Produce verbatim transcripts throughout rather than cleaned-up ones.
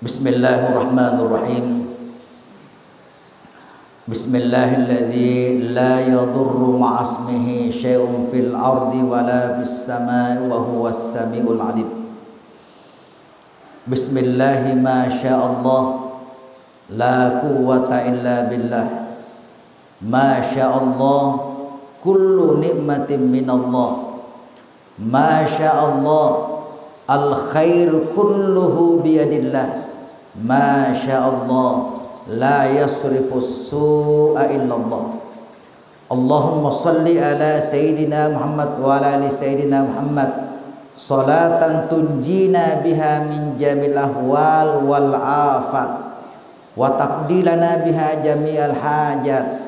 Bismillahirrahmanirrahim. Bismillahilladzi la yadurru ma'asmihi syai'un fil ardi wala fis samai wa huwas samiul alim. Bismillahi ma sya Allah, la quwwata illa billah. Ma sya Allah, kullu ni'matin minallah. Ma sya Allah, al khairu kulluhu biyadillah. Ma sya Allah, la yasrifus su'a illallah. Allahumma salli ala Sayyidina Muhammad wa ala ali Sayyidina Muhammad, salatan tunjina biha min jamil ahwal wal afat, wa taqdi lana biha jami'al hajat,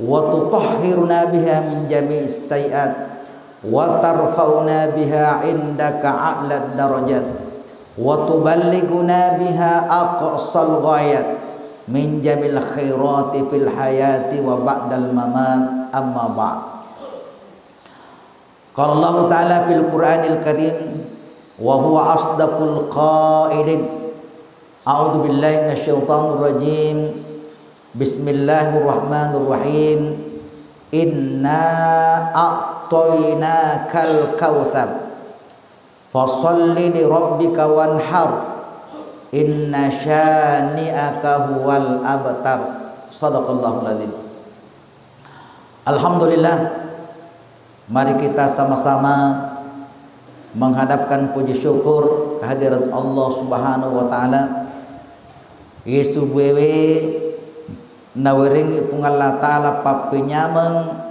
wa tutahhiruna biha min jami'is sayyi'at, wa tarfa'una biha indaka a'lad darajat, wa tuballighuna biha aqsal ghayat min jamil khairati fil hayati wa ba'dal mamat, amma ba'd. Qala Allahu ta'ala fil Qur'anil Karim, wa huwa asdaqul qailin. A'udzu billahi minasy syaithanir rajim. Bismillahirrahmanirrahim. Inna a'tainakal kautsar. Fashalli li rabbika wanhar. Inna syani'aka huwal abtar. Sadaqallahul azim. Alhamdulillah, mari kita sama-sama menghadapkan puji syukur kehadirat Allah Subhanahu wa Ta'ala. Yesu buewe nawerengi Puang Allah Ta'ala pappenyameng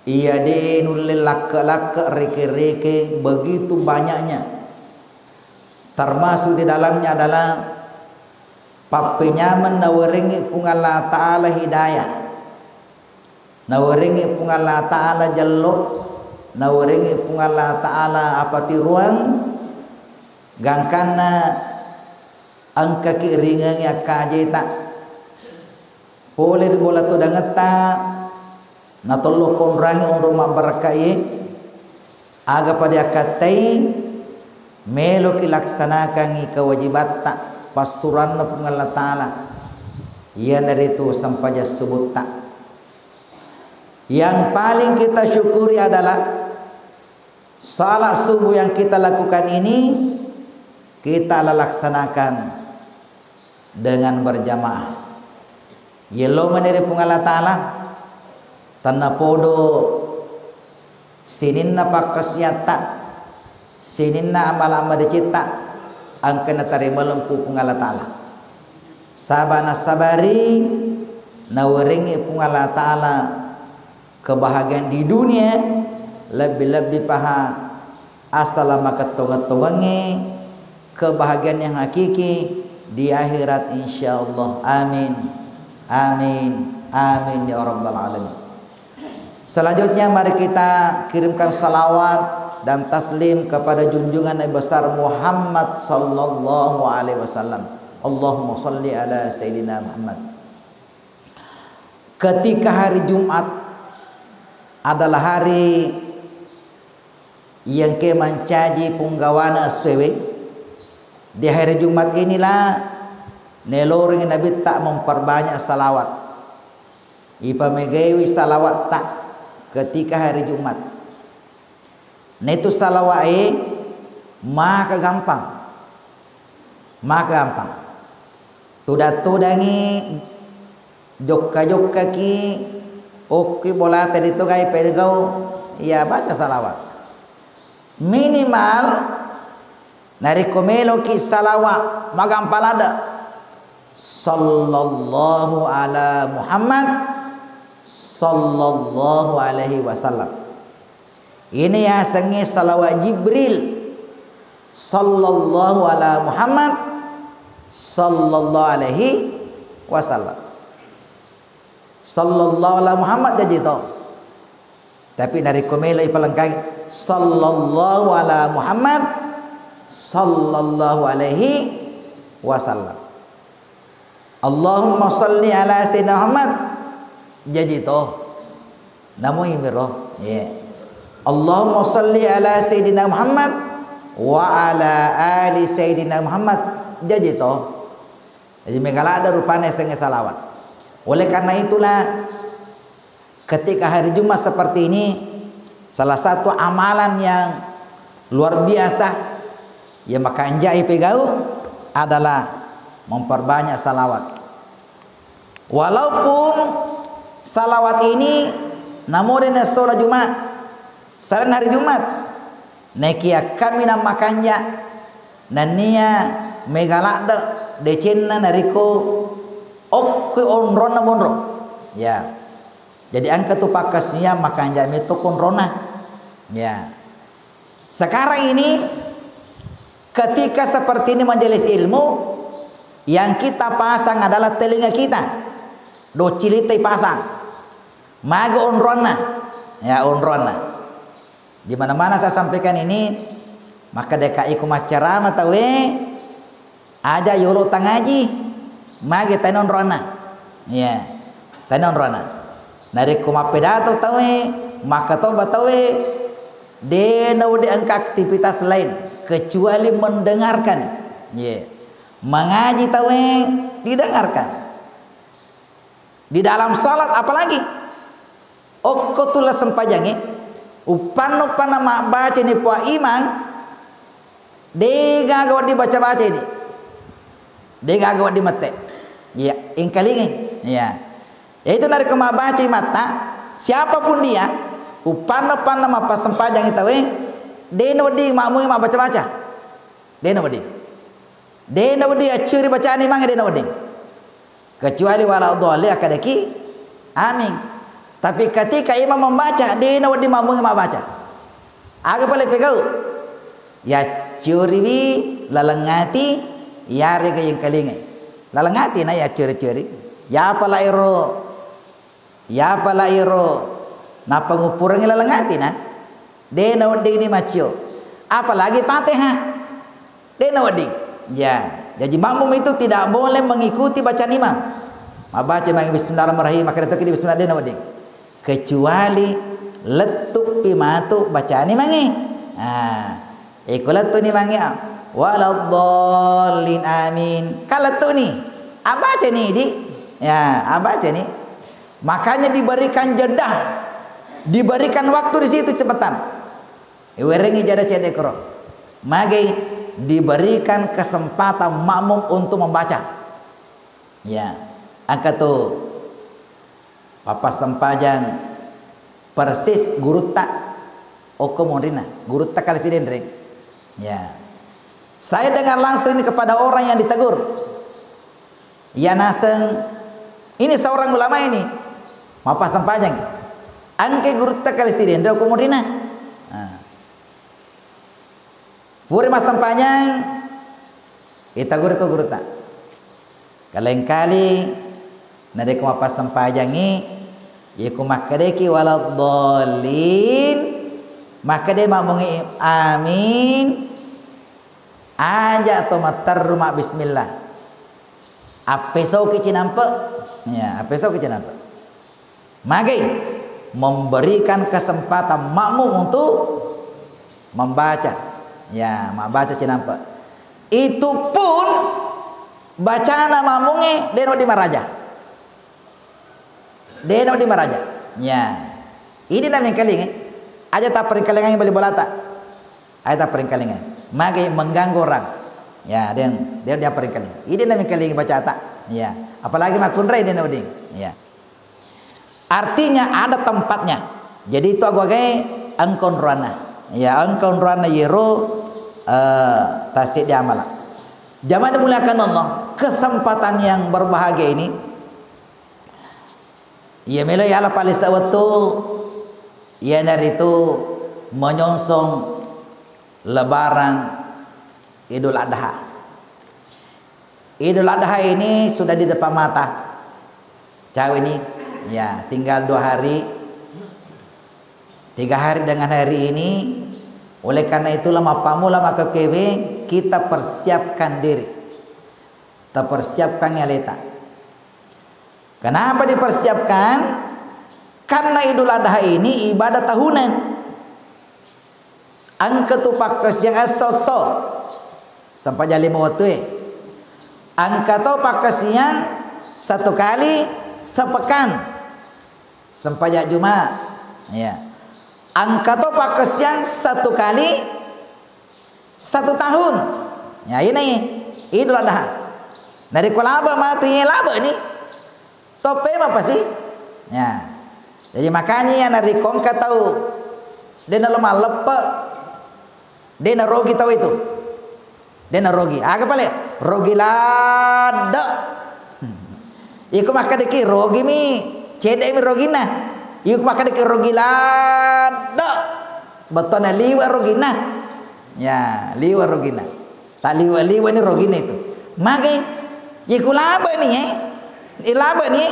iya de nulle lakke-lakke, reke-reke, begitu banyaknya. Termasuk di dalamnya adalah pappenyameng nawerengi Puang Allah Ta'ala hidayah. Nawerengi Puang Allah Ta'ala jello, nawerengi Puang Allah Ta'ala apatiruang, gangkanna engkaki ringengi akkajeta. Pole ri bola tudangetta, natollo konrangi onrong mabbarakkae, aga pada akkattai, meloki laksanakangi kewajibatta, passuranna Puang Allah Ta'ala, iyanaritu sempajang subutta. Yang paling kita syukuri adalah salat subuh yang kita lakukan ini, kita laksanakan dengan berjamaah. Yello mani ri Puang Allah Ta'ala, tennapodo sininna pakkasiatta, sininna amala-amala madecitta, engka natarima lempu Puang Allah Ta'ala. Saba nasabari nawerengi Puang Allah Ta'ala kebahagiaan di dunia, lebbi-lebbi paha asala makettonget-tongengnge kebahagiaan yang hakiki di akhirat, insyaallah. Amin. Amin. Amin ya rabbal alamin. Selanjutnya, mari kita kirimkan salawat dan taslim kepada junjungan Nabi besar Muhammad sallallahu alaihi wasallam. Allahumma salli ala Sayyidina Muhammad. Ketika hari Jumat adalah hari yang ke mancaji punggawana essoewe, di hari Jumat inilah nelorengi Nabitta memperbanyak salawat. Ipamegaiwi salawatta ketika hari Jumat. Netu salawa'e maka gampang. Maka gampang. Tudang-tudangi, jokka-jokkaki, okki bolata ritogai pegau, ya baca salawat. Minimal narekko meloki salawa magampang ladde, sallallahu ala Muhammad, sallallahu alaihi wasallam. Ini yasengnge salawat Jibril, sallallahu ala Muhammad, sallallahu alaihi wasallam. Sallallahu ala Muhammad jaji to. Tapi narekko melo ipalengkai, sallallahu ala Muhammad, sallallahu alaihi wasallam. Allahumma salli ala Sayyidina Muhammad, jaji to. Namu imiro, ya. Allahumma salli ala Sayyidina Muhammad wa ala ali Sayyidina Muhammad. jaji to. Jadi mega ladde rupana yasengnge salawat. Oleh karena itulah, ketika hari Jumat seperti ini, salah satu amalan yang luar biasa yang makanjai pegau adalah memperbanyak salawat. Walaupun salawat ini namode nasola Jumat, selain hari Jumat, nekia kaminang makanja, nennia mega ladde decenna narekko okko onronna monro. Ya. Jadi engka tu pakkasiwiang makanja metto konrona. Ya. Sekarang ini ketika seperti ini majelis ilmu, yang kita pasang adalah telinga kita. Docilita ipasang. Maga onronna. Ya, onronna. Di mana-mana saya sampaikan ini, maka deka iko maccarama tawe, aja yolo tangaji, magi tani onronna. Iya, tani onronna. Narekko mappedato tawe, makkatoba tawe, de naudi engka aktivitas lain kecuali mendengarkan. Iya. Mangaji tawe didengarkan. Di dalam salat apalagi. Okko tulle sempajangnge, uppanna-uppanna mabbacani Puang Imang, de gaga wedding baca-baca ini. De gaga wedding mette. Iya, engkalingai. Iya. Yaitu narekko mabbaca imatta, siapapun dia, uppanna-uppanna mappasempajangngi tawe, de nawedding makmungnge mabbaca-baca. De nawedding. De nawedding accuri bacana imangnge, de nawedding. Kecuali wala dhalin akkadaki amin. Tapi ketika imam membaca, de nawedding makmungnge mabbaca. Aga pale pegau? Yaccuriwi laleng ati, yarega yengkalingai. Laleng ati na yaccuri-curi. Yapala ero Yapala iro napanguppurengngi laleng atina, de nawedding ni maccio. Apalagi Fatihah, de nawedding. Ya, jaji makmum itu tidak boleh mengikuti bacaan imam. Mabbaca imam bismillahirrahmanirrahim, makkeda tokki bismillah, de nawedding. Kecuali lettupi matu bacaan imangnge. Ah, iko lettuni imangnge, ah, waladdallin amin. Kan lettuni. Abacani di. Ya, abacani. Makanya diberikan jeda, diberikan waktu di situ cepetan. Iwerengi jeda cedde koro. Magai diberikan kesempatan makmum untuk membaca. Ya, engka tu pappassempajang persis gurutta okko monrinna, gurutta Kali Sidenreng. Ya. Saya dengar langsung ini kepada orang yang ditegur. Iya naseng, ini seorang ulama ini, mappassempajang. Engka gurutta Kali Sidenreng ko monrinna. Nah. Pura massempajang, itaguriko gurutta. Kalengkali narekko mappassempajangngi, iyako makkedaki waladdallin, makkeda makmungnge amin, aja to matterru mabbismillah. Appesoki cinampe, ya, appesoki cinampe. Magai memberikan kesempatan makmum untuk membaca. Ya, membaca cinampe. Itu pun bacana makmungnge de nawedding maraja. De nawedding maraja. Ya. Idi namengkalingai. Aja tapparingkalingai bali bolata. Aja tapparingkalingai. Magai mengganggu orang. Ya, den, den dia paringkalingai. Idi namengkalingai bacata. Ya. Apalagi makkunrai de nawedding. Ya. Artinya ada tempatnya. Jadi itu agu-agai engka onroanna. Ya, engka onroanna yero, eh, tasik di amala. Jamaah dimuliakan Allah, kesempatan yang berbahagia ini, iya melo yala palisa wettu, iyanaritu menyongsong Lebaran Idul Adha. Idul Adha ini sudah di depan mata. Cawe ni, ya, tinggal dua hari, tiga hari dengan hari ini. Oleh karena itulah, mappamula makkekewe kita persiapkan diri. Tapersiapkan aleta. Kenapa dipersiapkan? Karena Idul Adha ini ibadah tahunan. Engka tu pakkasiang esso-esso. Sempajang lima wettue. Engka to pakkasiang satu kali sepekan, sempajang Juma. Ya. Engka to pakkasiang satu kali satu tahun. Ya, ini Idul Adha. Narekko labe matu ye labe ni. Toppe mapasi. Ya. Jadi makanya ya narekko engka tau de nalo malleppe, de narogi tau itu. De narogi. Aga pale? Rogi ladde. Iko makkadeki rogi mi, cedde mi roginna. Iko makkadeki rogi ladde. Bettuanna liwe roginna. Ya, liwe roginna. Tak liwe-liwe ni roginna itu. Magai, iku labe ni, eh. Ilabe ni,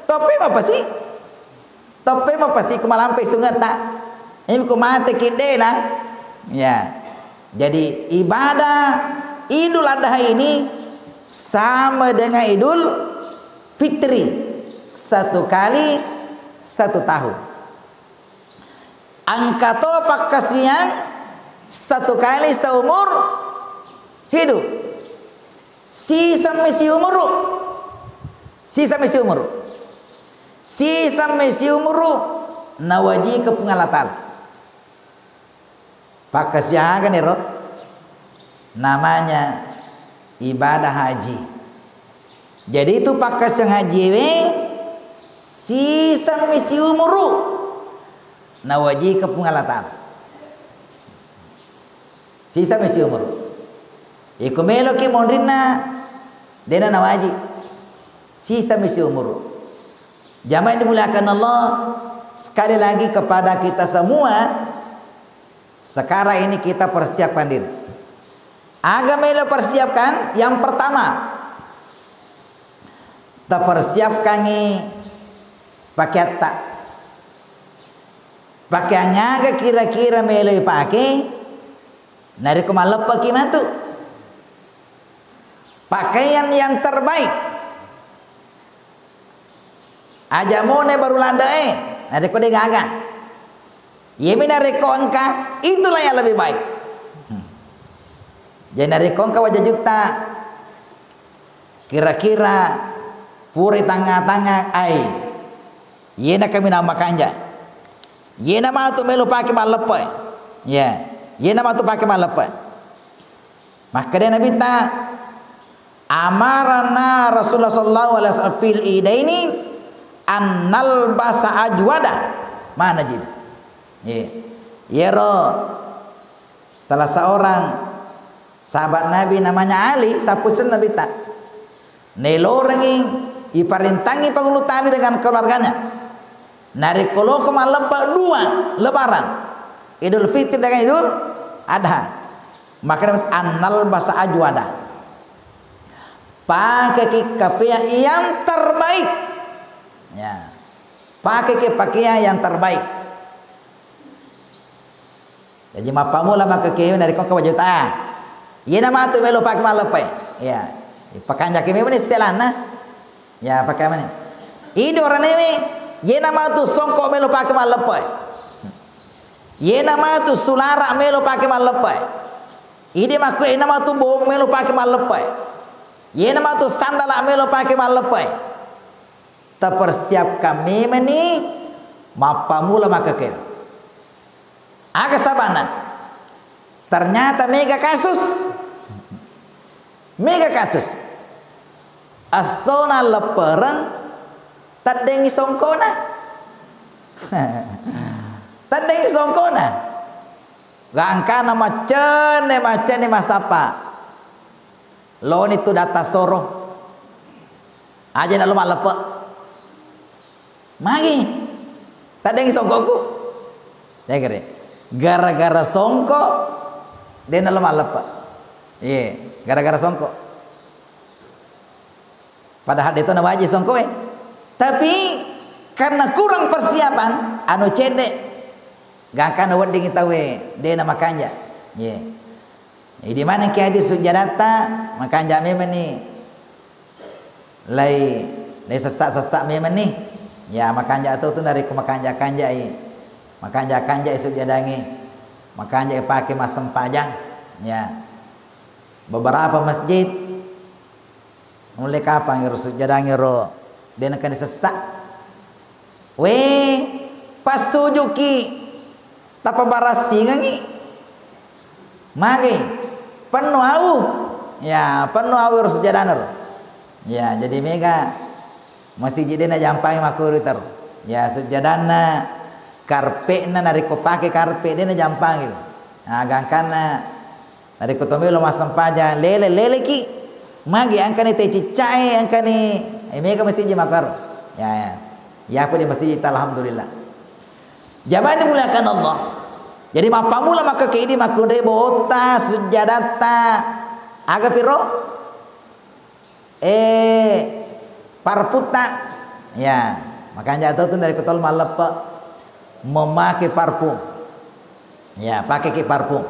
toppe mapasi. Toppe mapasi ku malampe sungetta. Ini ku mate kiddena. Ya. Jadi ibadah Idul Adha ini sama dengan Idul Fitri, satu kali satu tahun. Engka to pakkasiang satu kali seumur hidup. Sisemmi siumuru. Sisemmi siumuru. Sisemmi siumuru nawajike Puang Allah Ta'ala. Pakkasiang aga niro? Namanya ibadah haji. Jadi itu pakkasiang haji we sisemmi siumuru nawajike Puang Allah Ta'ala. Sisa mi siumuru. Iko meloki monrinna dena nawaji. Sisa mi siumuru. Jamaah yang dimuliakan Allah, sekali lagi kepada kita semua, sekarang ini kita persiapkan diri. Aga melo persiapkan? Yang pertama, tapersiapkangi pakeatta. Pakeang aga kira-kira melo ipake narekko malleppeki matu? Pakaian yang terbaik. Aja mone baru ladde'e, narekko de gaga. Iyemi narekko engka, itulah yang lebih baik. Hmm. Jadi narekko engka wajajutta, kira-kira pura tangnga-tangnga, ai, iyena kaminang makanja. Iyena matu melo pake malleppe. Ya, iyena matu pake malleppe. Makkeda Nabitta, amarana Rasulullah sallallahu alaihi wasallam fil idaini an nalbasa ajwada. Mana jin? Ye. Yero salah seorang sahabat Nabi namanya Ali, sappusen Nabitta. Nelorengi iparintangi pangulu tani dengan keluarganya. Narekko loko malleppe dua lebaran, Idul Fitri dengan Idul Adha. Makanya annal basa ajwada. Pakeki kapea yang terbaik. Ya. Pakeki pakaian yang terbaik. Jaji mappamula makkekewe narekko engka wajutta. Iyena matu melo pake malleppe. Iya. Pakanjaki memang ni setelanna. Ya, pakai mana? Idi oranewe, iyena matu songko melo pake malleppe. Iyena matu sulara melo pake malleppe. Idi makku iyena matu bong melo pake malleppe. Iyena matu sandala melo pake malleppe. Tapersiapkan memeni mappamula makkekewe. Aga sabana? Ternyata mega kasus. Mega kasus. Essona leppereng teddengi songkona. Teddengi songkona. Gangkana maccenne, maccenne massappa. Loni tu data soro. Aja na lo malleppe. Magi. Tadeng songkoku. Ya kere. Gara-gara songko, de na lo malleppe. Iya, gara-gara songko. Padahal de to na waji songko e. Tapi karena kurang persiapan, anu cedde. Gangkana weddingngi tauwe, de na makanja. Ye. Idi maneng ki adi sujjadatta, makanja memenni. Lai, lai sessa-sessa memenni. Ya, makanja to tu narekko makanja-kanjai. Makanja-kanjai sujjadangnge. Makanja pake massempajang. Ya. Beberapa masjid Nulle kapang ero sujjadang ero de' nakenna sessa'. We, passujuki, tapabarasingengi. Magai, penno awu. Ya, penno awu ero sujjadana ro. Ya, jadi mega masiji de' najampangi makkuro taro. Ya, sujjadanna karpe'na narekko pake karpe' de' najampangi. Nah, gangkanna narekko to melo massempajang, lele, leleki. Magi engkani te ciccae, engkani, eh, mega masiji makkuro. Ya, ya. Ya, apa di masiji, alhamdulillah. Jamaah dimuliakan Allah. Jadi, mappammula makkeda idi makkunrai botta, sujjadatta, aga piro? Eh, parputta. Ya, makanja tau tu narekko tau malleppe' memake parfum. Ya, pakeki parfum.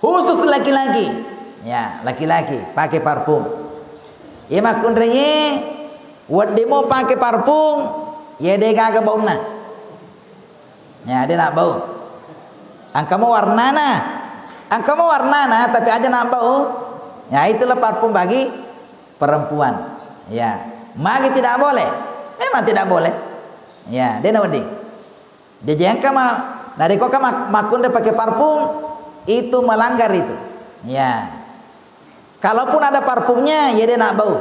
Khusus laki-laki. Ya, laki-laki pake parfum. Iya makkunraie, wedding mo pake parfum, iya de' gaga baunna. Ya, de' nabbau. Engka mo warnana. Engka mo warnana, tapi aja nabbau. Ya, itulah parfum bagi perempuan. Ya, magi tidak boleh? Memang tidak boleh. Ya, de' nawedding. Jaji engka ma-, narekko engka mak-, makkunrai pake parfum, itu melanggar itu. Ya. Kalaupun ada parfumnya, ya de' nabbau.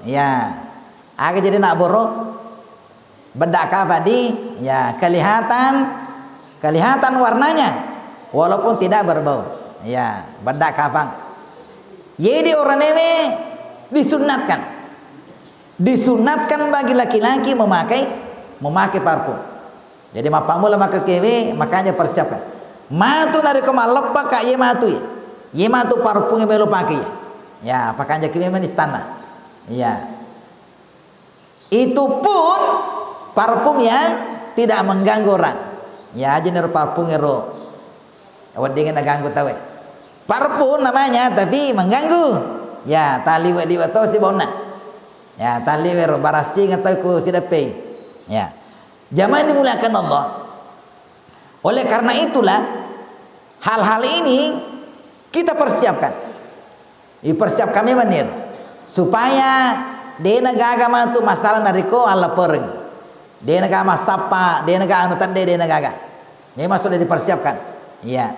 Ya. Aga jadi nabboro? Bedda kapang di, ya, kelihatan, kelihatan warnanya, walaupun tidak berbau. Ya, bedda kapang. Jadi orang newe disunnatkan. Disunnatkan bagi laki-laki memakai, memakai parfum. Jadi, mappammula makkedae, makanja persiapkan. Matu narekko malleppe' ka, iye matu, iye. Iye matu parfum melo pake, iye. Ya, pakanjaki memang istanna. Iya. Itu pun parfum yang tidak mengganggu orang. Ya, aja nero parfum ero weddingnge naganggu tauwe. Parfum namanya, tapi mengganggu. Ya, taliwe-liwe to si baunna. Ya, taliwe ro barasing atau ku sideppei. Ya. Jamaah yang dimuliakan Allah. Oleh karena itulah, hal-hal ini kita persiapkan. Dipersiapkan memang nih, supaya de'na gaga matu masalah narekko alleppereng. De'na gaga massappa, de'na gaga anu tedde, de'na gaga. Memang sudah dipersiapkan. Iya.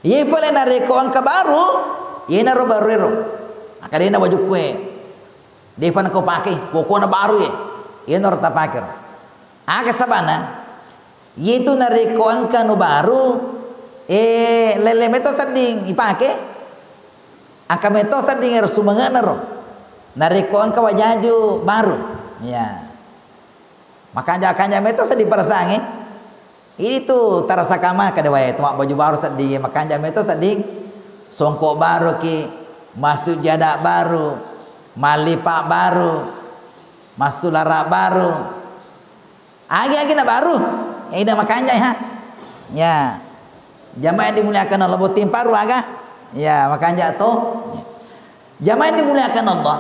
Iya pale narekko engka baru, iyanaro baru ero. Maka de'na wajukku e. De'pa nako pake, pokokna baru e. Iyanaro tapake ro. Aga sabana? Iyetu narekko engka nu baru, eh, lele meto sedding ipake, engka meto sedding ero sumange'na ro. Narekko engka wajaju baru, ya. Makanja-kanja meto sedding perasaangnge. Itu terasa kamar kada wae, tu mabbaju baru sedding, makanja meto sedding. Songko baru ki, masujada baru, mallipa baru, massulara baru. Agi-agi na baru, ya, ida makanja, ha. Ya. Jamaah yang dimuliakan Allah, botting paru aga. Ya, makanja to. Jamaah yang dimuliakan Allah.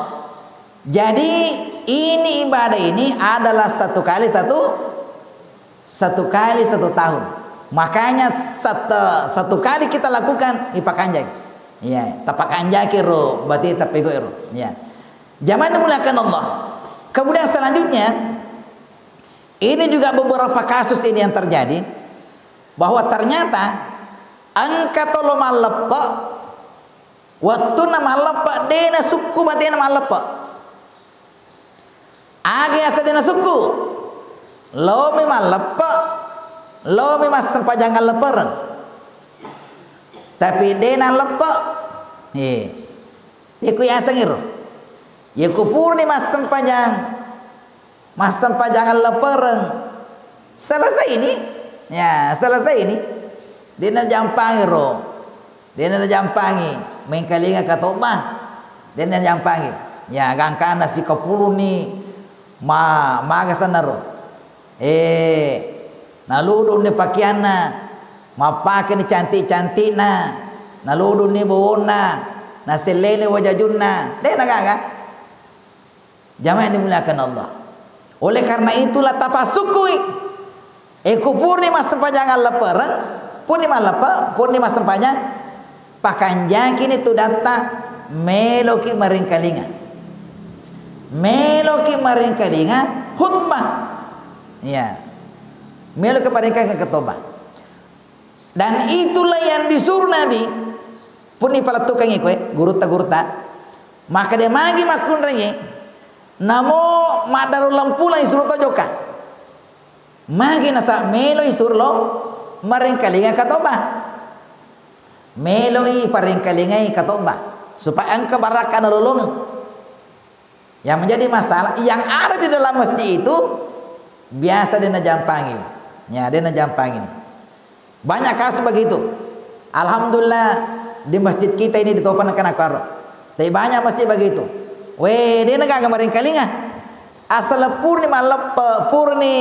Jadi, ini ibadah ini adalah satu kali satu, satu kali satu tahun. Makanya satu, satu kali kita lakukan, ipakanjai. Ya, tapakanjaki ro, berarti tapego ro. Ya. Jamaah yang dimuliakan Allah. Kemudian selanjutnya, ini juga beberapa kasus ini yang terjadi, bahwa ternyata engka tolo malleppe, wettunna malleppe, de nasukku batena malleppe. Aga yaseng de nasukku? Laomi malleppe, laomi massempajang alleppereng. Tapi de nalleppe. Eh. Iku yaseng iro. Iku purani massempajang, massempajang alleppereng. Selesai ini. Ya, selesai ini. De najampangi ro. De najampangi. Mengkalinga katobba. De najampangi. Ya, gangkana sikapuluni ma-, maga sanaro. Eh, naluduni pakeanna, mappakeni cantik-cantikna, naluduni bowonna, naselleni wajajunna, de nagaga. Jamaah yang dimuliakan Allah. Oleh karena itulah tapassukui. Eh, ku purani massempajang alleppereng, purani malleppe, purani massempajang, pakanjakini tudatta, meloki maringkalinga. Meloki maringkalinga khutbah. Iya. Meloki maringkalinga khutbah. Dan itulah yang disuruh Nabi. Purani palettukengngi koe, gurutta-gurutta. Makkeda magi makkunraie, namo maddaro lempulang isuro to jokka. Magi nasaba melo isuro lo maringkalinga khutbah. Meloi paringkalingai khutbah supaya engka barakka nalolongeng. Yang menjadi masalah, yang ada di dalam masjid itu biasa de' najampangi. Ya, de' najampangi. Banyak kasus begitu. Alhamdulillah, di masjid kita ini di Topa nengka nakaro. Tapi banyak masjid begitu. Weh, de' nagaga maringkalinga. Asal purani malleppe, purani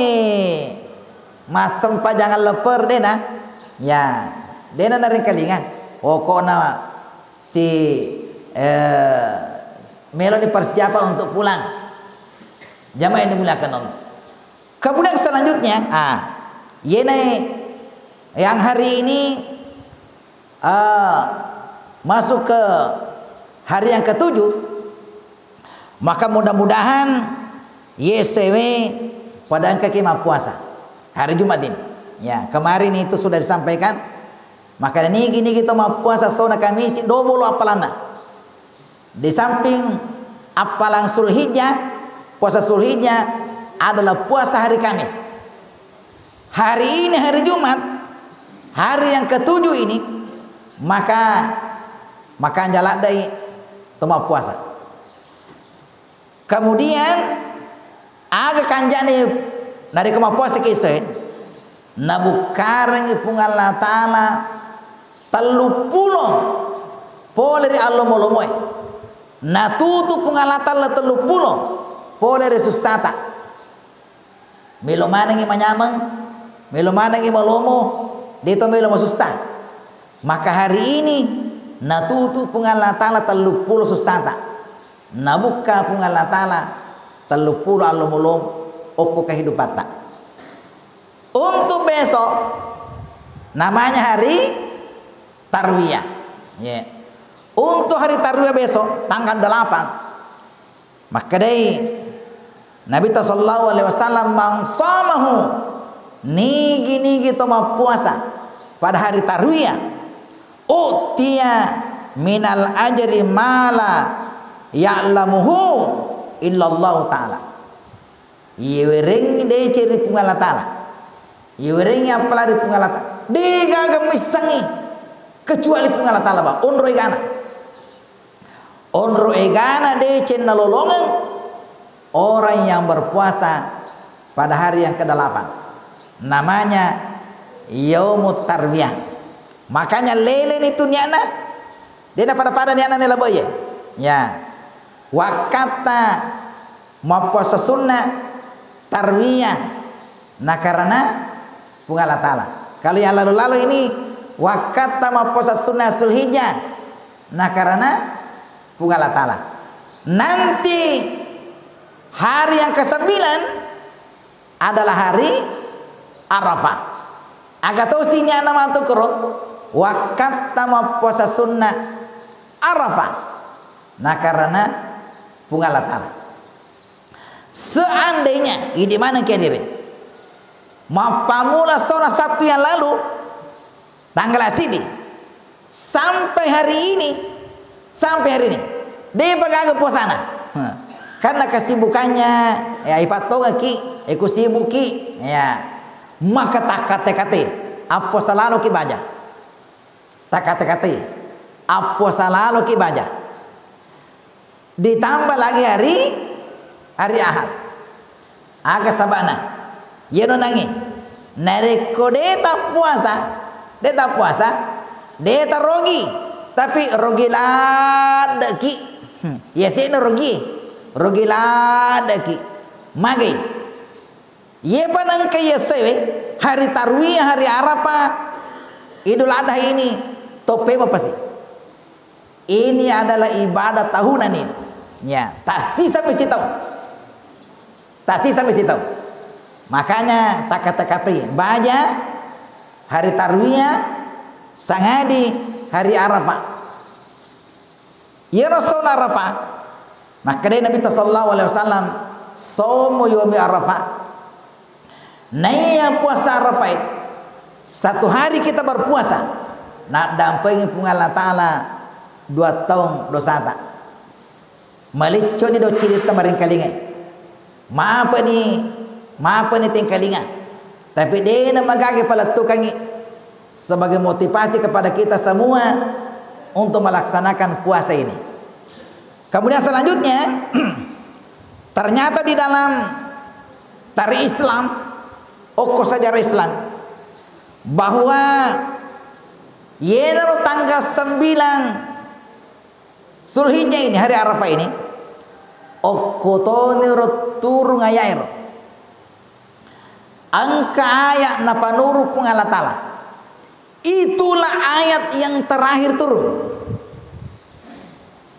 massempajang lepper de' na. Ya, de' na naringkalinga. Pokokna si, eh, meloni persiapan untuk pulang. Jamaah yang dimuliakan Allah. Kemudian selanjutnya, ah, yena yang hari ini, ah, masuk ke hari yang ketujuh, maka mudah-mudahan yesewe pada engkaki mappuasa hari Jumat ini. Ya, kemarin itu sudah disampaikan. Maka nigi-nigi to mappuasa sona Kamisi, dobolo appalanna. Di samping appalang Zulhijjah, puasa Zulhijjah adalah puasa hari Kamis. Hari ini hari Jumat, hari yang ketujuh ini, maka, maka anjaladdai to mappuasa. Kemudian, aga kanjani narekko mappuasaki iseng, nabukkarengngi Puang Allah Ta'ala telluppulo pole ri allomo-lomoe. Natutu Puang Allah Ta'ala telluppulo pole ri sussata. Melo manengngi manyameng, melo manengngi malomo, deto melo masussa. Maka hari ini natutu Puang Allah Ta'ala telluppulo sussata. Nabukka Puang Allah Ta'ala telluppulo allomo-lomo okko kehidupatta. Untuk besok namanya hari Tarwiyah. Ye. Untuk hari Tarwiyah besok tanggal delapan. Makkedai Nabitta sallallahu alaihi wasallam, "Man shamahu," nigi-nigi to mappuasa pada hari Tarwiyah, "u'tiya minal ajri ma la ya'lamuhu illallahu ta'ala." Iwerengngi deceng ri Puang Allah Ta'ala. Iwerengngi appala ri Puang Allah Ta'ala. Degaga missengngi kecuali Puang Allah Ta'ala, ba, onro egana. Onro egana deceng nalolongeng orang yang berpuasa pada hari yang kedelapan. Namanya Yaumut Tarwiyah. Makanya leleni tu niatna. De' napada-pada niatna nela boye. Ya. Wakkatta mappuasa sunna Tarwiyah. Nakarana Puang Allah Ta'ala. Kalau yang lalu-lalu ini, wakkatta mappuasa sunnah Zulhijjah, nakarana Puang Allah Ta'ala. Nanti hari yang kesembilan adalah hari Arafah. Aga tosi niatna matukro, wakkatta mappuasa sunnah Arafah, nakarana Puang Allah Ta'ala. Seandainya, idi maneng kediri, mappamula sona Sabtu yang lalu, tanggal sidi, sampai hari ini, sampai hari ini, depa gaga puasana. Heh. Karena kesibukannya, ya, ipattongaki, iku sibuki, ya, maka takkate-kate, appuasa laloki baja. Takkate-kate, appuasa laloki baja. Ditambah lagi hari, hari Ahad. Aga sabana? Yeno nangi. Narekko de tappuasa, de tappuasa, de tarogi, tapi rogi laddeki. Hmm. Yasena rogi, rogi laddeki. Magi? Yepa nengka yessewe, hari Tarwiyah, hari Arafah, Idul Adha ini, toppe mapasi. Ini adalah ibadah tahunan ini. Ya, tak sisa misi tahu. Tak sisa misi tahu. Makanya tak kata-katai baja hari Tarwiyah, sangadi hari Arafah. Yero sona Arafah, Makkedai Nabitta sallallahu alaihi wasallam, "Saumu yaumi Arafah." Naiya puasa Arafah, satu hari kita berpuasa, naddampengi Puang Allah Ta'ala dua taung dosata. Malicconi docciritta maringkalingai. Mapeni, mapeni tengkalinga. Tapi dena magaga palettukangi sebagai motivasi kepada kita semua untuk melaksanakan puasa ini. Kemudian selanjutnya, ternyata di dalam tari Islam, okko sejarah Islam, bahwa yenaro tanggal sembilan Zulhijjah ini, hari Arafah ini, okko toniro turung aya'ero. Engka ayat napanurung Puang Allah Ta'ala. Itulah ayat yang terakhir turun.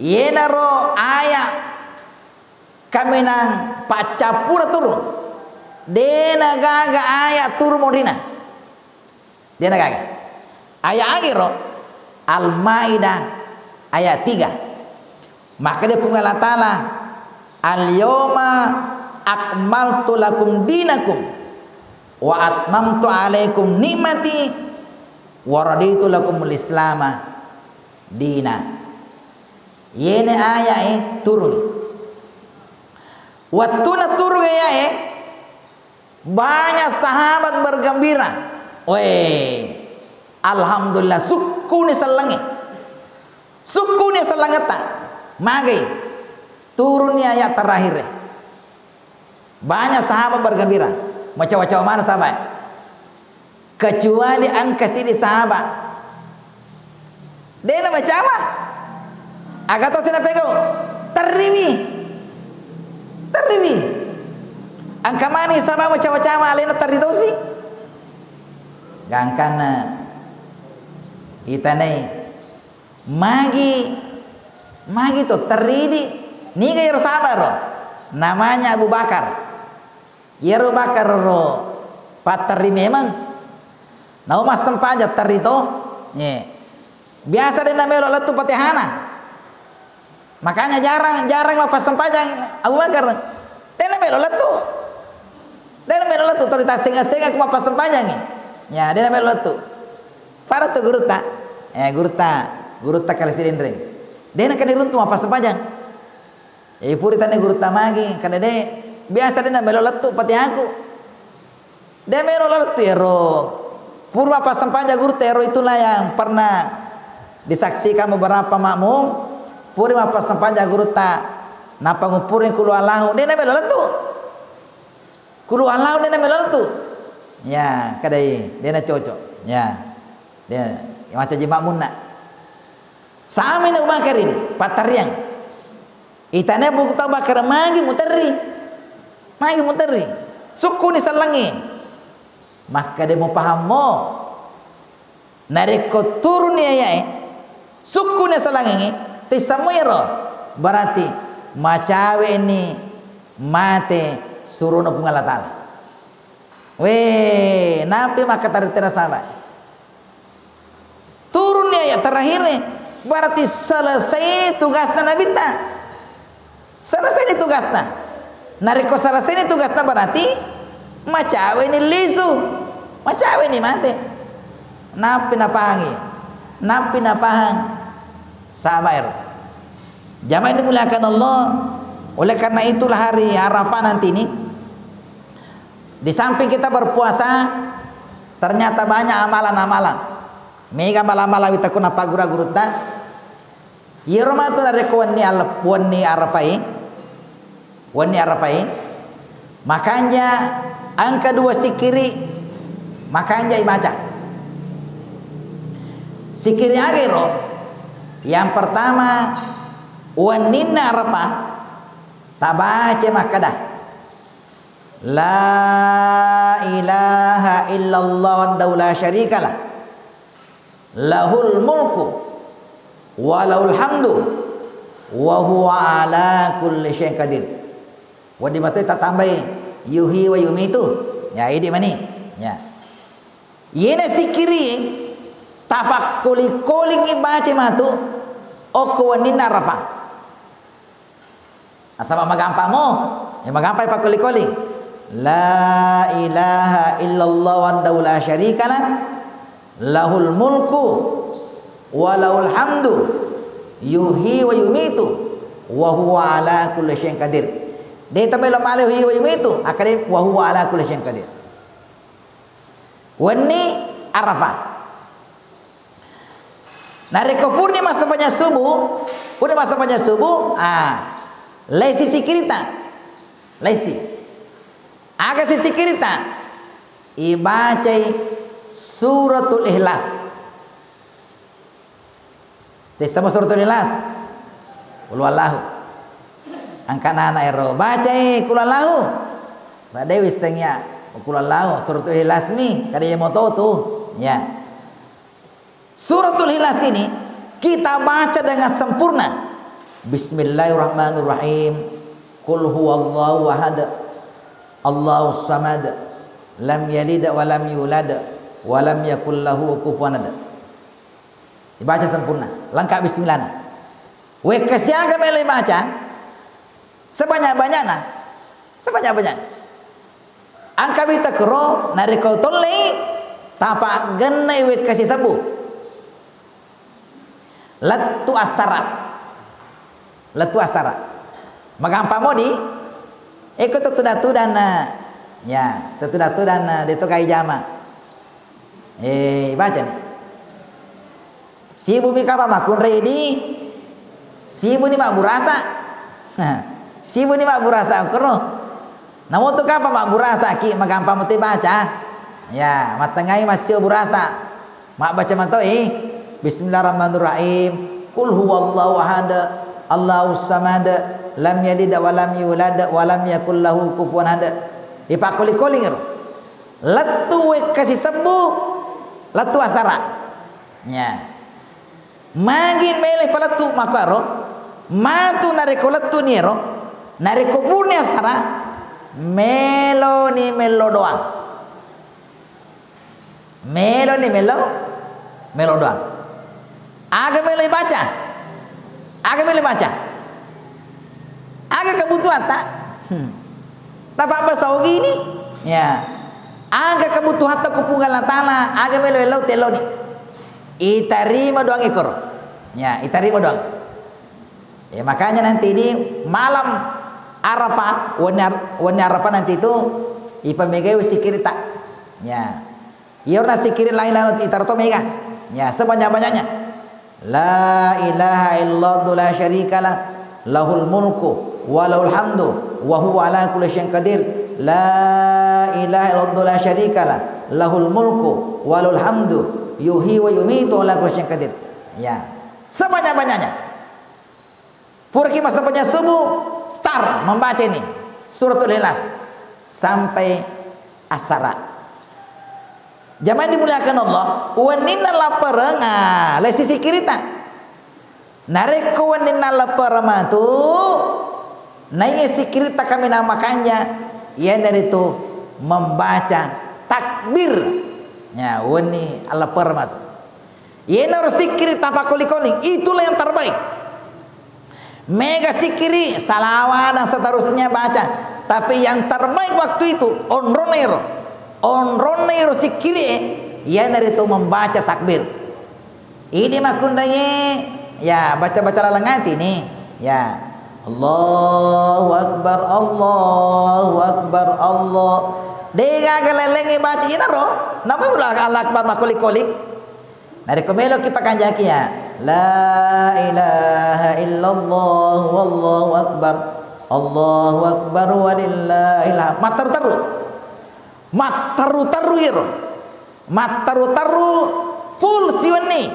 Yenaro ayat kaminang paccappura turun. Dena gaga ayat turun modina. Dena gaga. Ayat agero, Al-Maidah ayat tiga. Makkeda Puang Allah Ta'ala, "Al-yauma akmaltu lakum dinakum wa atmamtu alaikum ni'mati wa raditu lakumul islama dina." Yene ayae turungi. Wettuna turungi ayae, banyak sahabat bergembira. Weh, alhamdulillah, sukkuni sellengnge. Sukkuni sellengetta. Magai. Turunni ayat terakhir. Banyak sahabat bergembira. Macawa-cawa mana sahabat? Kecuali engka sidi sahabat. Dena macawa. Aga tosi napegau? Terrimi. Terrimi. Engka mani sahabat macawa-cawa alena terri tosi. Gangkanna itanai. Magi, magi to terridi, niga iyaro sahabat ro? Namanya Abu Bakar. Iyaro Bakar ro patterri memang. Nau massempajang terri to. Ye. Biasa de namelo lettu Fatihana. Makanya jarang, jarang mappassempajang Abu Bakar. De namelo lettu. De namelo lettu, to ritassenga-senga ku mappassempajangi. Ya, de namelo lettu. Pada tu gurutta. Eh, gurutta, gurutta kale sidenreng. De nakenna runtu mappasempajang. Eh, puri tane gurutta magi, kada de. Biasa de namelo lettu Fatihaku. De melo lettu ero. Puri mappasempajang gurutta ero, itulah yang pernah disaksikan beberapa makmum. Puri mappasempajang gurutta, nappa ngupuring kulu Allahu, de namelo lettu. Kulu Allahu de namelo lettu. Ya, kadai, de nacocok. Ya. De, macam jima munna. Sama ni Abu Bakar ini, patteriang. Itane buku tau Bakar magi muterri. Magi muterri. Sukkuni sellengngi. Makkeda mupahammo. Narekko turunni ayae, sukkuni sellengngi, tissamuiro. Berarti macaweni mate surona Puang Allah Ta'ala. Weh, napi makkaterri-terri sahabat. Turunni ayat terakhir nih, berarti selesai tugasna Nabitta. Selesai ni tugasna. Narekko selesai ni tugasna, berarti macaweni lisu, macaweni mate. Napi napahangi, napi napahang sahabat ero. Jamaah yang dimuliakan Allah, oleh karena itulah hari Arafah nanti ini, di samping kita berpuasa, ternyata banyak amalan-amalan. Mega amalan-amalan witaku napagguru-gurutta. Iyaro matu narekko wenni al-, wenni Arafai, wenni Arafai, makanja engka dua sikiri makanja ibaca. Sikiri aga ero? Yang pertama, wenninna Arafah, tabaca makkeda, "La ilaha illallah wahdahu la syarikalah, lahul mulku wa lahul hamdu, wa huwa ala kulli syai'in qadir." Wedding matoi tatambai, "Yuhyi wa yumitu." Ya, idi mani. Ya. Iyena sikiri tapakkoli-kolingi baca matu okko wenninna Arafah. Nasaba magampamo, ya magampai pakoli-koli. La ilaha illallah wahdahu la syarikalah, lahul mulku wa lahul hamdu, yuhyi wa yumitu, wa huwa ala kulli syai'in qadir. De' tamelo male yuhyi wa yumitu, akkade wa huwa ala kulli syai'in qadir. Wenni Arafah. Narekko purni massempajang subuh, purni massempajang subuh, ah, laisi sikkirita. Laisi. Aga sissikkirita? Ibacai Suratul Ikhlas. Tessamo Suratul Ikhlas? Qul huwallahu. Angkanana ero, bacai Qul huwallahu. Badai wissengngi ya, Qul huwallahu, Suratul Ikhlas mi, kada iya moto tu. Ya. Suratul Ikhlas ini kita baca dengan sempurna. Bismillahirrahmanirrahim. Qul huwallahu ahad. Allahus samad. Lam yalid wa lam yulad. Wa lam yakul lahu kufuwan ahad. Dibaca sempurna, lengkap bismillahna. Wekka siaga melo ibaca, sebanyak-banyakna. Sebanyak-banyak. Angka wita kero, narekko tollei, tapagennai wekka sisebbu. Lettu assara. Lettu assara. Magampang modi. Eko tetudang-tudang na, ya, tetudang-tudang na, deto gai jama. Eh, baca ni. Sibu mi kapang makkunrai di, sibu ni mabburasa. Sibu ni mabburasa koro. Namo tu kapang mabburasa ki, magampang muti baca. Ya, mattengai massio burasa. Mabbaca matoi. Bismillahirrahmanirrahim. Qul huwallahu ahad. Allahus samad. Lam yalid wa lam yulad wa lam yakul lahu kufuwan ahad. Ipakkoli-koling ro. Lettu wekka sisebbu, lettu asara. Ya. Magi melo palettu makkuaro, matu narekko lettu ni ero, narekko purni asara, meloni mello doang. Meloni mello, mello doang. Aga melo ibaca? Aga melo ibaca? Aga kebutuhatta? Hmm. Tapabbasa ogini? Ya. Aga kebutuhatta ku Puang Allah Taala, aga melo ellau telloni. Itarima doang ikoro. Ya, itarima doang. Ya, makanya nanti ini malam Arafah, wenni Ar-, wenni Arafah nanti itu ipamegai sikkirita. Ya. Iyaro nassikkiri lain-lain itaro to mega. Ya, sebanyak-banyaknya. La ilaha illallah la syarikalah, lahul mulku wa lahul hamdu wa huwa ala kulli syai'in qadir. La ilaha illallah la syarikalah, lahul mulku wa lahul hamdu, yuhyi wa yumitu wa ala kulli syai'in qadir. Ya. Sebanyak-banyaknya. Puraki massempajang subuh, start membaca ini Suratul Ikhlas sampai asara. Jamaah dimuliakan Allah, wenninna lappareng, ah, lesi sikkirita. Narekko wenninna lappareng matu, naiya sikkirita kaminang makanja, iyanaritu membaca takbir. Ya, wenni lappareng matu. Iyanaro sikkiri tapakkoli-koli, itulah yang terbaik. Mega sikkiri, salawa dan seterusnya baca. Tapi yang terbaik waktu itu, onronna iro. Onronna iro sikkiri, iyanaritu membaca takbir. Ini makkunraie, ya, baca-baca laleng ati ni. Ya. Allahu Akbar, Allahu Akbar, Allah. Degaga lalengnge baca inaro, namai mula Allahu Akbar makkoli-koli. Narekko meloki pakanjaki ya, la ilaha illallah wallahu akbar, Allahu akbar walillahil hamd. Matteru-teru. Matteru-teru iro. Matteru-teru full siwenni.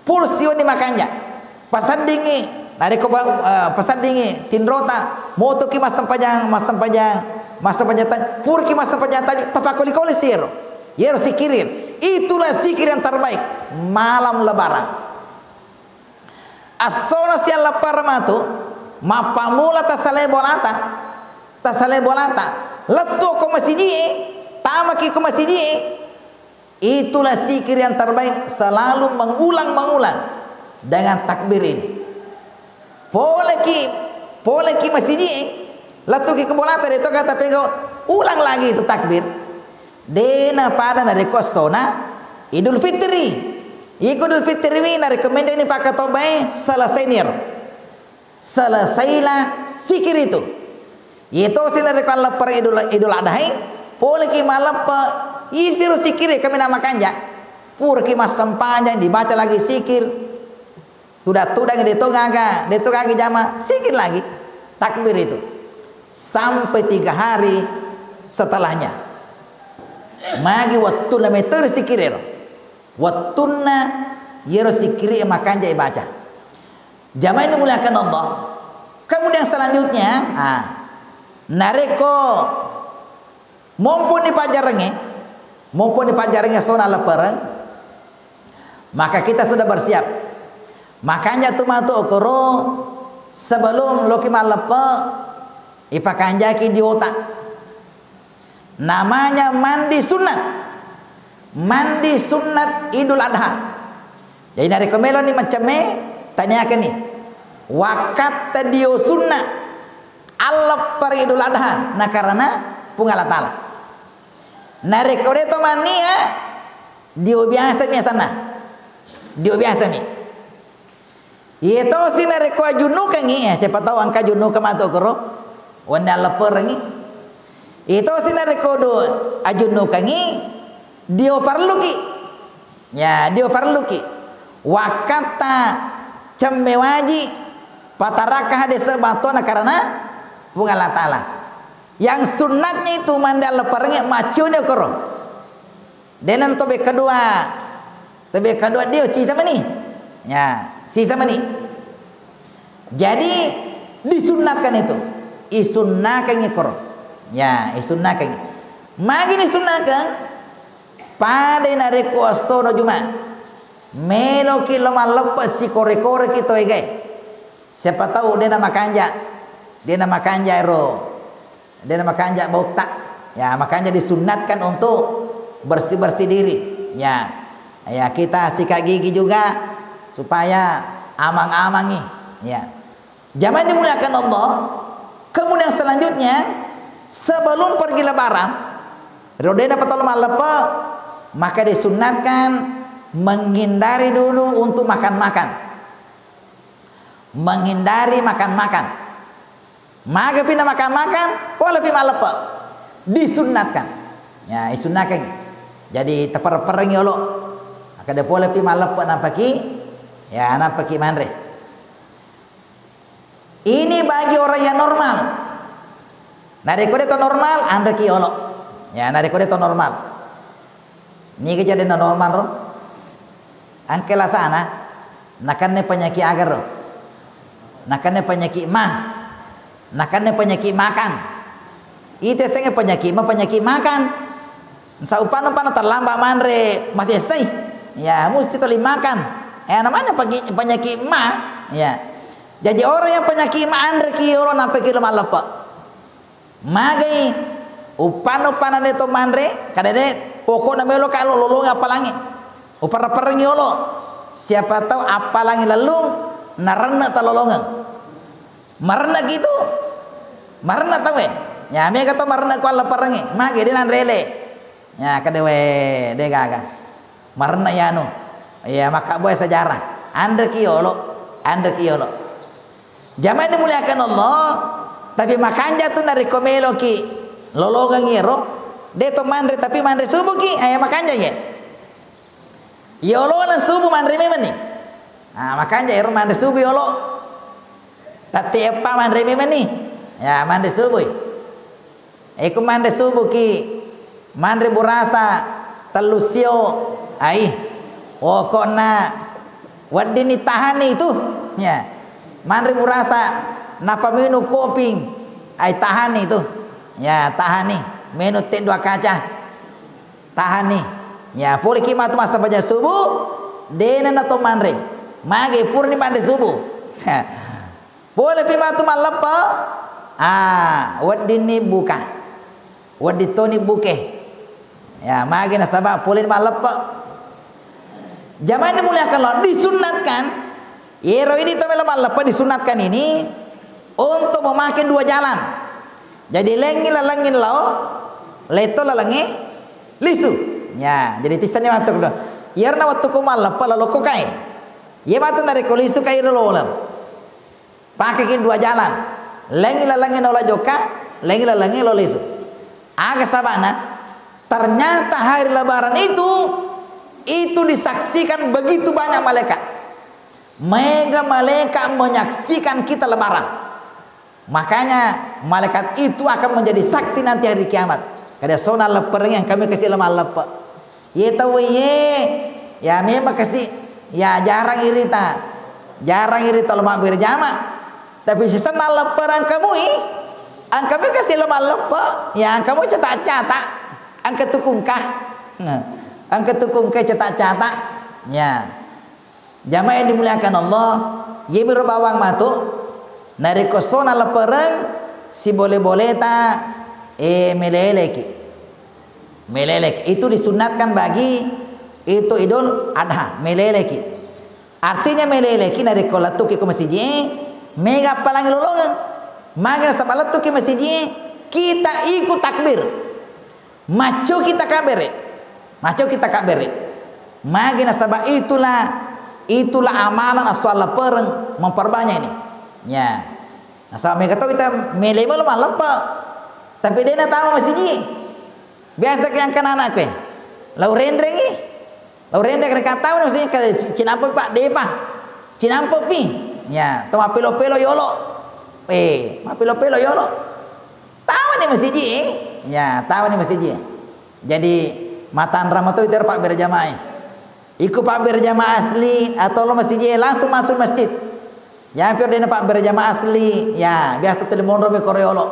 Full siwenni makanja. Paseddingngi, narekko ba-, eh, paseddingngi tinrota, motoki massempajang, massempajang, massempajang ta-, puraki massempajang tahajud, tapakkoli-koli si ero. Iyaro sikirin. Itulah zikir yang terbaik malam lebaran. Essona siang lappareng matu, mappammula tasalai bolata, tasalai bolata, lettu ko masijie, tamaki ko masijie, itulah zikir yang terbaik, selalu mengulang-mengulang dengan takbir ini. Poleki Poleki masiji'e, lettuki ke bolata, de' to gaga tapegau, ulang lagi itu takbir. De' napada narekko essona Idul Fitri. Iko Idul Fitri wi narekko menreni pakkatobae, selesai niro. Selesailah zikir itu. Iyetosi narekko alleppere Idul, Idul Adha e, poleki malleppe, isiro zikir e, kaminang makanja. Puraki massempajang, dibaca lagi zikir. Tudang-tudang, de' to gaga, de' to gaga jama, zikir lagi. Takbir itu. Sampai tiga hari setelahnya. Magi wettunna metoi zikir ero. Wettunna yero zikir e makanja ibaca. Jamaah yang dimuliakan Allah. Kemudian selanjutnya, ah, narekko momponi pajjarengnge, momponi pajjarengnge essona leppereng, maka kita sudah bersiap. Makanja tu matu okoro sebelum loki malleppe, ipakanjaki diota. Namanya mandi sunnat. Mandi sunnat Idul Adha. Jadi narekko meloni maccemme, taniakenni, wakkatta dio sunna alleppere Idul Adha nakarana Puang Allah Taala. Narekko de' to mannia, dio biasa mi asanna. Dio biasa mi. Iyetosi narekko ajunnukengngi, eh, siapa tahu engka junnukeng matu koro, wenni allepperengngi. Iyetosi narekko do ajunnukengngi, dio parelluki. Ya, dio parelluki. Wakkatta cemme waji, patarakka hadese batona karena Puang Allah Taala. Yang sunnatnya itu mandi allepperengngi maccioni koro. De'na to bekka dua, to bekka dua dio, sisa mani. Ya, sisa mani. Jadi disunnatkan itu. Isunnakengngi koro. Ya, isunnakengngi. Magi disunnakeng? Padai narekko essono Juma. Meloki lo malleppe sikore-koreki to egae. Siapa tahu de'na makanja. De'na makanja ero. De'na makanja bautta. Ya, makanja disunnatkan untuk bersih-bersih diri. Ya. Ya, kita sikat gigi juga supaya amang-amangi. Ya. Jamaah dimuliakan Allah, kemudian selanjutnya, sebelum pergi lebaran, ro de'na patolo malleppe, maka disunnatkan menghindari dulu untuk makan-makan. Menghindari makan-makan. Magapi na makan-makan, polepi malleppe. Disunnatkan. Ya, isunnakengngi. Jadi, taperre-perrengngi olo. Makkeda polepi malleppe nampaki, ya, nampaki manre. Ini bagi orang yang normal. Narekko de' to normal, anreki olo. Ya, narekko de' to normal. Niga jadi normal ro? Engka lasana, nakenna penyakit aga ro? Nakenna penyakit ma. Nakenna penyakit makan. Ite sengnge penyakit ma, penyakit makan. Sa upana-upana terlambat manre masessai. Ya, musti toli makan. Ya, namanya pagi-, penyakit ma. Ya. Jadi orang yang penyakit ma anreki olo nampaki lo malleppe. Magai uppanna-uppanna de' to manre, kada de' pokokna meloka lo lolongeng appalangnge. Uperre-perrengngi olo. Siapa tahu appalangnge lellung, narenne' talolongeng. Marenne' gitu. Marenne' tauwe. Ya, mega to marenne' ko allepperengnge. Magi de' nanre ele. Ya, kada we, de' gaga. Marenne' yanu. Ya, makkabboe sejarah. Anreki olo, anreki olo. Jamaah dimuliakan Allah, tapi makanja tu narekko meloki lolongengngi ero, de' to manre tapi manre subuhki, eh, makanja ye. Yolona subuh manre memenni. Ah, makanja ero manre subuh yolo. Tette eppa manre memenni. Ya, manre subuh. Iko manre subuhki, manre burasa tellu sio, ai, pokokna weddinni tahanni itu, ya. Manre burasa, nappa minung kopi, ai, tahanni itu, ya, tahanni, minung teh dua kaca, tahanni, ya. Poleki matu massempajang subuh, de'na nato manre, mage purani manre subuh. Polepi matu malleppe, ah, weddinni buka. Wedding toni buke. Ya, magi nasaba poleni malleppe. Jamaah dimuliakan Allah, disunnatkan. Yero idi to melo malleppe disunnatkan ini. Untuk memakai dua jalan. Jadi lengngi lalengngi lao, letto lalengngi lisu. Ya, jadi tissenni matu kedua. Iyarna wettu ko malleppa lalo ko kai. Iya matu narekko lisu kai ro loler. Pakeki dua jalan. Lengngi lalengngi naola jokka, lengngi lalengngi lao lisu. Aga sabana? Ternyata hari Lebaran itu, itu disaksikan begitu banyak malaikat. Mega malaikat menyaksikan kita Lebaran. Makanya malaikat itu akan menjadi saksi nanti hari kiamat. Kada sona lepperengnge engka mi kasi lao malleppe. Ye tau ye, ya memang kasi, ya jarang irita. Jarang irita lao mabbere jama. Tapi sisenna leppereng engka mui, engka mi kasi lao malleppe, ya engka mui cata-cata. Engka tukungka. Nah, engka tukungka cata-cata. Ya. Jamaah yang dimuliakan Allah, yemiro bawang matu, narekko sona leppereng, sibole-boleta, eh, meleleki. Meleleki. Itu disunnatkan bagi itu Idul Adha, meleleki. Artinya meleleki narekko lettuki ko masiji, mega appalangi lolongeng. Magi nasaba lettuki masiji, kita ikut takbir. Maccoki takabbere. Maccoki takabbere. Magi nasaba itulah, itulah amalan assoala pereng memperbanyak ini. Ya. Nasaba mega to kita mele melo malleppe. Tapi de natama masiji. Biasa ke angkan anakku. Lau renrengi. Lau renreng rekatau masiji ka cinampe Pak depa. Cinampe pi. Ya, to mapelo-pelo yolo. Eh, mapelo-pelo yolo. Tawani masiji, eh? Ya, tawani masiji. Jadi, matanra mato itero pabbere jamaah. Iku pabbere jamaah asli atau lo masiji, langsung masuk masjid. Ya, pior dena pabbere jamaah asli, ya, biasa tuli monro mi koro yolo.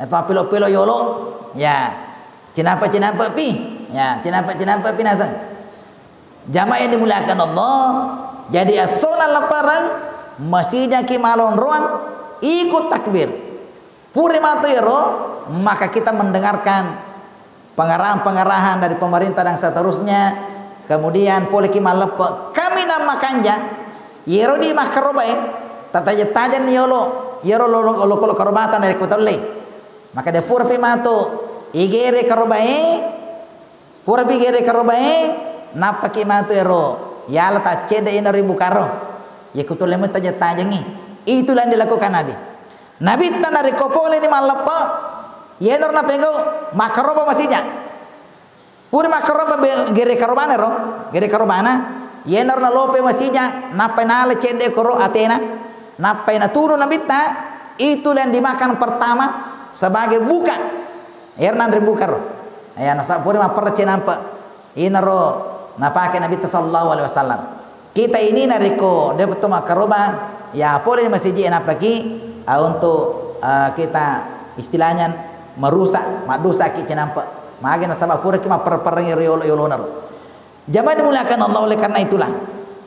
Atau pilo-pilo yolo, ya. Cinampe-cinampe pi, ya, cinampe-cinampe pi naseng. Jamaah yang dimuliakan Allah, jadi assona leppereng, masijaki malonroang, ikut takbir. Pura matu ero, maka kita mendengarkan pengarahan-pengarahan dari pemerintah dan seterusnya. Kemudian poleki malleppe. Kaminang makanja, yero di makkarobae, tataja-tajanni yolo, yero lo-, lo-, lo-, lo-, karobatan dari kota le. Maka de purapi matu igere karobae, Purapi gere karobae, nappaki matu ero yala taccedde ina ri bukaro. Yekutu lemu taja-tajengi. Itulah yang dilakukan Nabi. Nabitta narekko poleni malleppe, yenaro napegau makkaroba masija. Pura makkaroba be-, gere karobana ro, gere karobana, yenaro nalope masija, nappai nala cedde koro atena, nappai natunu Nabitta, itulah yang dimakan pertama sebagai buka. Ero nanre bukaro. Ya, nasaba pura mapperre cinampe. Inaro napake Nabitta sallallahu alaihi wasallam. Kita ini narekko de to makkaroba, ya pole di masiji nappaki, ah, untuk, ah, kita istilahnya merusak, maddusaki cinampe. Magi nasaba puraki mapperre-perrengi riolo-, yolonaro. Jamaah dimuliakan Allah, oleh karena itulah,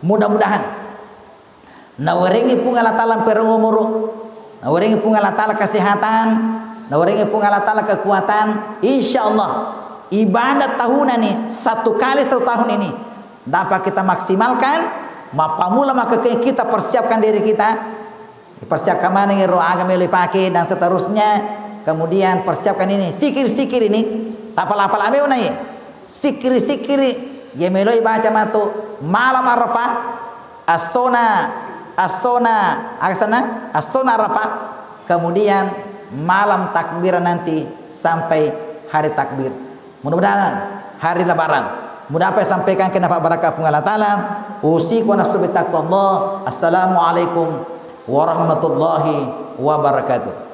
mudah-mudahan Nawerengngi Puang Allah Taala mpereng umuru, nawerengngi Puang Allah Taala kesehatan, nawerengngi Puang Allah Taala kekuatan. Insya Allah, ibadah tahunan ini, satu kali satu tahun ini, dapat kita maksimalkan. Mappamula maka kita persiapkan diri kita, persiapkan maneng ero aga melo ipake dan seterusnya. Kemudian persiapkan ini, sikir-sikir ini, tapala-pala meuna ye. Sikiri-sikiri, ye meloi baca matu malam Arafah, assona, assona, aga asenna? Assona Arafah, kemudian malam takbiran nanti sampai hari takbir. Mudah-mudahan hari Lebaran. Mudah apa yang sampaikan kena Pak Barakah Puang Allah Taala. Usiku wa nafsu bitaqwallah. Assalamualaikum warahmatullahi wabarakatuh.